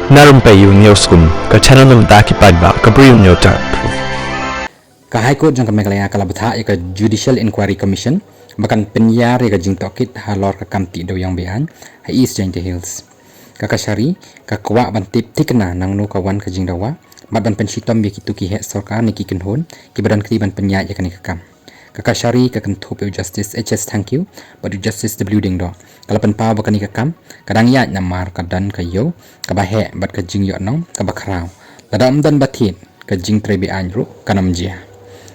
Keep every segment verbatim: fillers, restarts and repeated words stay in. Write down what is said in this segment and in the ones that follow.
Na Rympei U News Kum, ka channel na bynta ki paidbah ka briew nyo tap. Ka High Court jong ka Meghalaya ka la bthah ïa ka Judicial Inquiry Commission ba kan pynïar ïa ka jingtohkit halor ka kam tih dewïong be-aiñ ha East Jaintia Hills. Ka Kashari ka kwah ban tip thikna nangno ka wan ka jingdawa bad ban pynshitom ïa kito ki heh sorkar ne ki kynhun kiba don kti ban pynïaid ïa kane ka kam. Ka Kashari ka kynthup ïa u Justice H S Thangkhiew bad u Justice W Diengdoh. Ka la pynpaw ba kane ka kam ka dang ïaid namar ka don ka ïew kaba heh bad ka jingïohnong kaba khraw. Lada ym don ba thied, ka jingtrei be-aiñ ruh kan ym jia.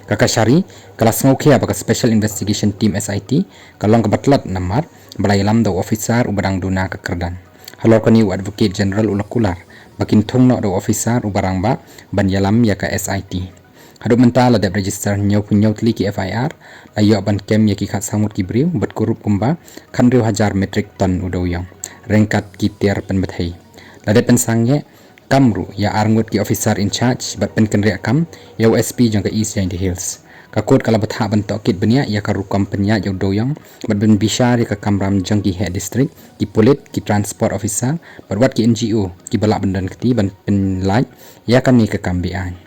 Ka Kashari ka la sngewkhia ba ka Special Investigation Team, S I T, ka long kaba tlot namar ba la ïalam da u officer uba dang duna ka kyrdan. Halor kane u Advocate General u la kular ba kin thung noh da u officer uba rangbah ban ïalam ïa ka S I T. Haduh mynta la dep register hynñiewphew hynñiew tylli ki F I R, la ïoh ban kem ïa ki khatsaw ngut ki briew bad ka rup kumba khathynriew hajar metric ton u dewïong ryngkat ki tiar pynbthei. La dep pynsangeh kam ruh ïa ar ngut ki officer in charge bad pynkynriah kam ïa u S P jong ka East Jaintia Hills. Ka court ka la bthah ban tohkit bniah ïa ka rukom pynïaid ïa u dewïong bad ban bishar ïa ka kamram jong ki heh district, ki pulit, ki transport officer bad wat ki N G O kiba lah ban don kti ban pynlait ïa kane ka kam be-aiñ.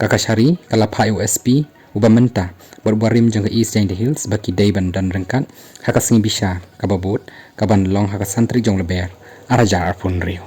Ka Kashari ka la phah ïa u S P uba mynta bad uba rim jong ka East Jaintia Hills ba ki dei ban don ryngkat ha ka sngi bishar kaba bud kaban long ha ka san tarik jong u Lber ar hajar arphew hynriew.